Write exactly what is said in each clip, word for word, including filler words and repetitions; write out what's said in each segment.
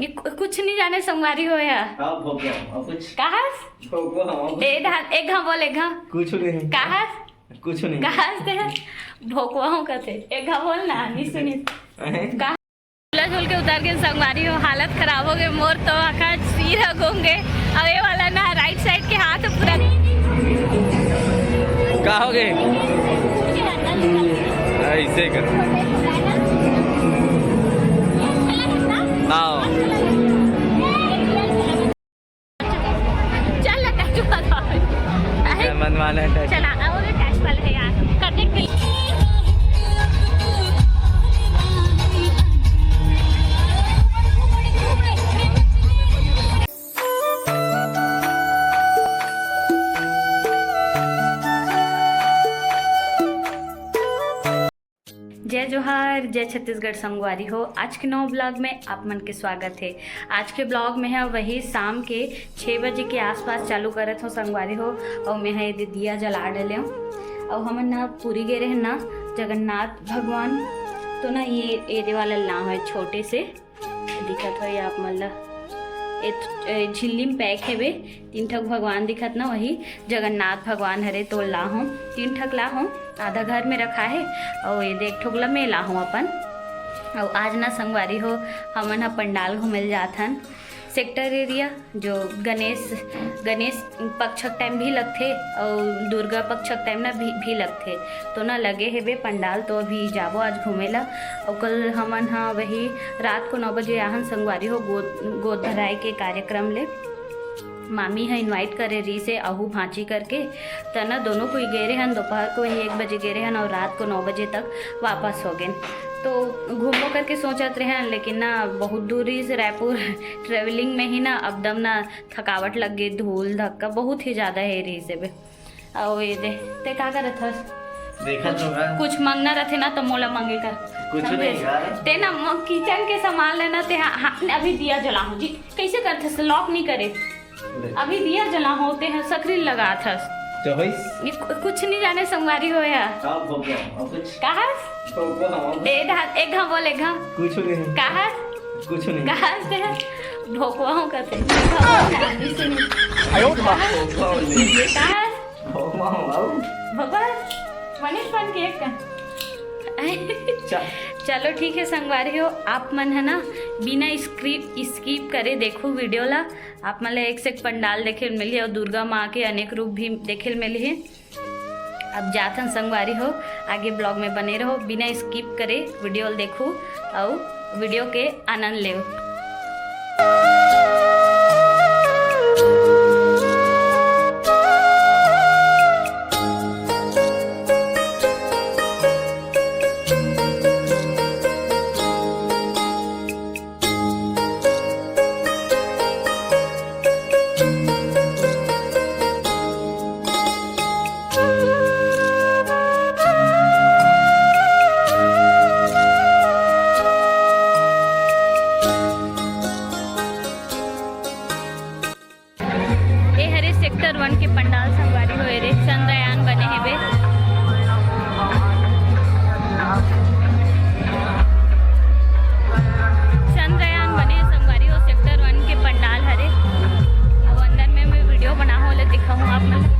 ये कु-, कुछ नहीं जाने संगवारी हो या। हाँ, भोकवा हूँ, और कुछ? कहा? भोकवा हूँ। ए, धा-, एक घा बोल, एक घा। कुछ नहीं। कहा? कुछ नहीं। कहा ते? भोकवा हूँ कथे। एक घा बोल ना, नहीं सुनी। अहे? कहा? झूला झूल के उतर के संगवारी हो, हालत खराब हो गए मोर, तो आखा सिर ह घूम गए। अब ये वाला ना, राइट साइड के हाथ पूरा। का हो गए? ऐसे कर। हाँ। चल ना, टैटू वाला। अरे, मनवाना है टैटू। चला, वो भी टैटू वाला है यार। कनेक्ट नहीं। जय जोहार, जय छत्तीसगढ़ संगवारी हो। आज के नवा ब्लॉग में आप मन के स्वागत है। आज के ब्लॉग में है वही शाम के छः बजे के आसपास चालू करत हो संगवारी हो, और मैं है ये दिया जला डले हूँ। और हमन ना पूरी गे रहे ना जगन्नाथ भगवान, तो ना ये एदे वाला लाव है छोटे से, दिखत होही आप मन ला। ए, ए, झिल्ली में पैक हेबे, तीन ठक भगवान दिखत ना, वही जगन्नाथ भगवान हरे, तो लाहूँ, तीन ठक लाहूँ, आधा घर में रखा है, और ये देख ठोकला में लाहूँ अपन। और आज ना संगवारी हो, हमन ह पंडाल घूमे ल जात हन, सेक्टर एरिया, जो गणेश, गणेश पक्ष के टाइम भी लगथे और दुर्गा पक्ष के टाइम ना भी, भी लगथे। तो ना लगे हेबे पंडाल, तो अभी जाबो आज घूमे ला। और कल हमन ह वही रात को नौ बजे आहन संगवारी हो गोद, गोद भराए के कार्यक्रम ले। मामी ह इनवाइट करे रहिस हे अहू भांची करके, त ना दोनों कोई गे रेहन, दोपहर को वही एक बजे गे रेहन और रात को नौ बजे तक वापस हो गेन। तो घूमो करके सोचत रेहन, लेकिन ना बहुत दूर रहिस रायपुर। ट्रेवलिंग में ही ना एकदम ना थकावट लग गई, धूल धक्का बहुत ही ज्यादा हे रहिस हे बे। अउ ये दे, ते का करत हस? देखत कुछ, होगा। कुछ मांगना रथे ना तो मोला मांगे कर। कुछ समझे? नहीं यार। ते ना म-, किचन के सामान लेना ते हा, हा, अभी दिया जलाहूं जी। कैसे करत हस? लॉक नहीं करे। ले। अभी दिया जलाहूं ते हा, सकरी लगात हस। तो होइस? ये कु-, कुछ नहीं जाने संगवारी हो या। का भोग गया? और कुछ? कहा? भोग गया, और कुछ? ए धा-, एक घा बोल, एक घा। कुछ नहीं। कहा? कुछ नहीं। कहा ते? भोकवा हूं कथे। भोकवा हूं। आयो रे बाप। भोग गया, और नहीं। कहा? भगवान, भगवान। भगवान, मनीष बन के एक का। चल। चलो ठीक है संगवारी हो, आप मन है ना बिना स्क्रिप-, स्किप करे देखो वीडियो ला। आप मन ला एक से एक पंडाल देखे ल मिलही और दुर्गा माँ के अनेक रूप भी देखे ल मिलही। अब जाथन संगवारी हो, आगे ब्लॉग में बने रहो, बिना स्किप करे वीडियो ल देखो और वीडियो के आनंद लेव। ए हरे सेक्टर वन के पंडाल संगवारी हो, ए रे चंद्रयान बने हेबे। चंद्रयान बने हे संगवारी हो, सेक्टर वन के पंडाल हरे। अब अंदर में मैं वीडियो बनाहूं, ले दिखाहूं आप मन ला।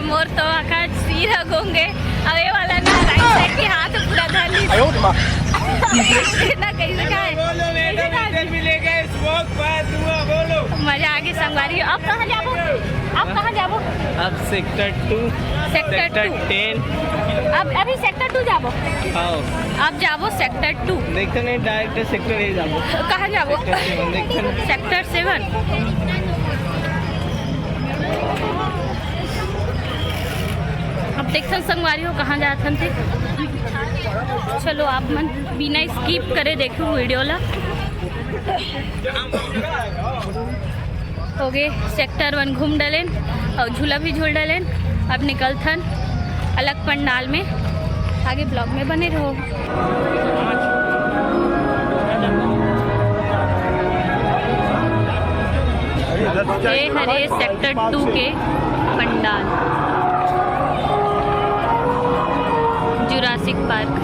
मोर तो आँखा चीर गोंगे। अब ये वाला ना राइट साइड के हाथ पूरा धर ली। ना कैसे खाए? बोलो मैडम, इधर भी ले गए smoke पर धुआं, बोलो। मजा आ गई संगवारी। अब कहाँ जाबो? अब कहाँ जाबो? अब sector two, sector sector two. Ten. अब अभी सेक्टर टू जाबो। आओ। अब जाबो सेक्टर टू। देखते नहीं, डायरेक्ट सेक्टर ए जाबो। कहाँ जाबो? सेक्टर सेवन, देखते नहीं। Sector seven. अब देखथन संगवारी हो कहाँ जाथन ते। चलो आप मन बिना स्किप करे देखो वीडियो ला। हो गए सेक्टर वन घूम डलेन और झूला भी झूल डलेन। अब निकलथन अलग पंडाल में, आगे ब्लॉग में बने रहो। ये हरे सेक्टर टू के पंडाल, जुरासिक पार्क।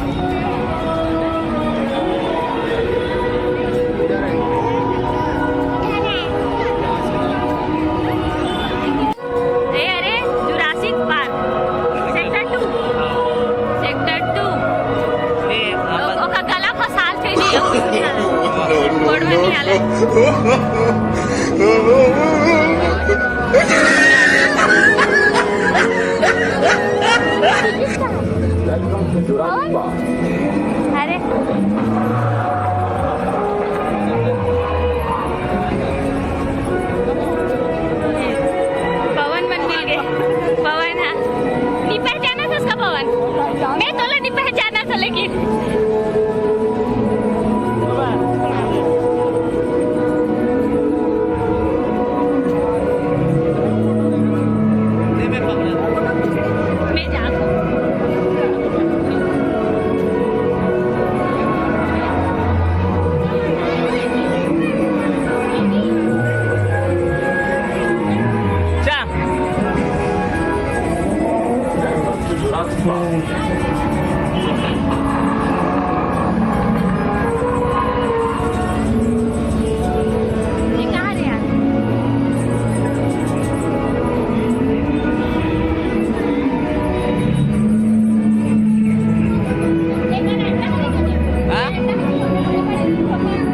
ए, अरे, Jurassic park, sector two, sector two. ए, आप ओ-, ओकर गला फंसाल थे जी। गोड़ में नहीं आले। अरे। पवन मन मिल गए। पवन, हाँ। नहीं पहचाना था उसका पवन। मैं तोला नहीं पहचाना था, लेकिन मैं जाता हूँ। हाँ?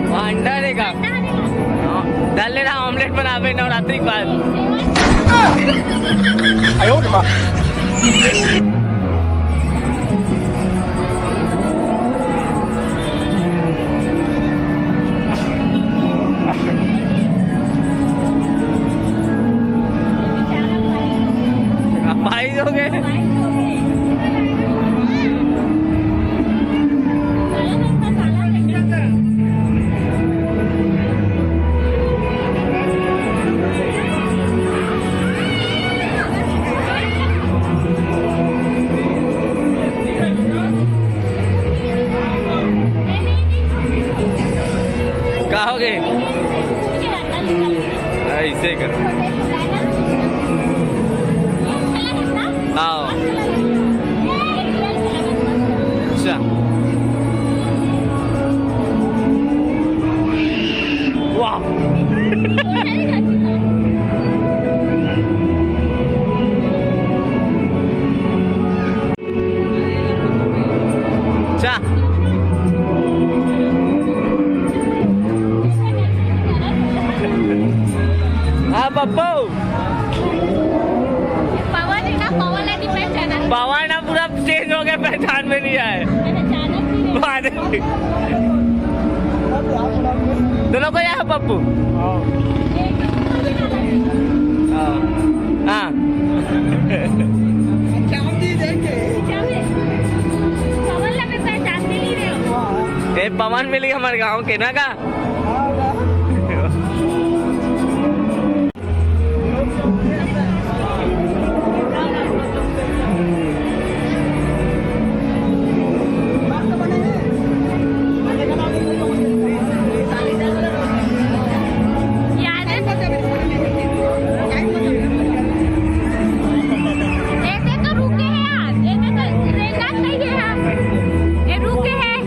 वो अंडा देगा। हाँ, डाल ले रहा ऑमलेट बनाबे नवरात्रि के बाद। भाई हो गए। का हो गए? ऐसे कर। आओ। अच्छा। वाह। अच्छा। हाँ पप्पू। पवन है ना, पवन है, नहीं पहचाना। पवन ना पूरा चेंज हो गया, पहचान में नहीं आए। अरे, अचानक ही है। अरे। तो लोग को यहाँ पप्पू। हाँ। हाँ। पवन लगे पहचान में नहीं रहे हो। ए, पवन मिली हमारे गांव के ना का? यार, ऐसे तो रुके हैं यार, ऐसे तो रेंगत नहीं है यार, ये रुके हैं।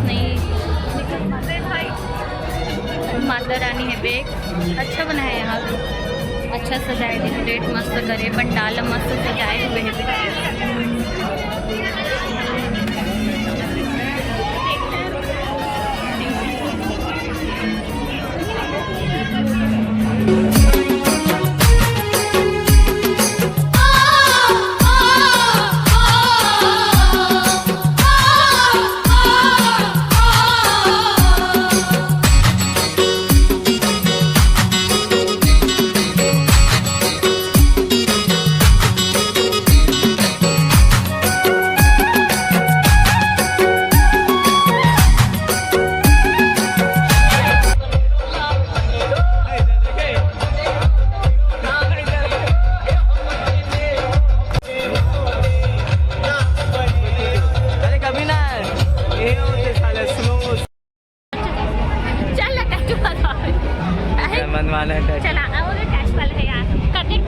नहीं, माता रानी हे बे, अच्छा बना हे यहाँ। अच्छा सजाए, डेकोरेट मस्त करे, पंडाल मस्त सजाए हुए हे बे। अरे कभी ना, ये होते साले स्लो। चल ना, टैटू वाला। अरे, मन वाला है टैटू। चला, वो भी टैटू वाला है यार। करने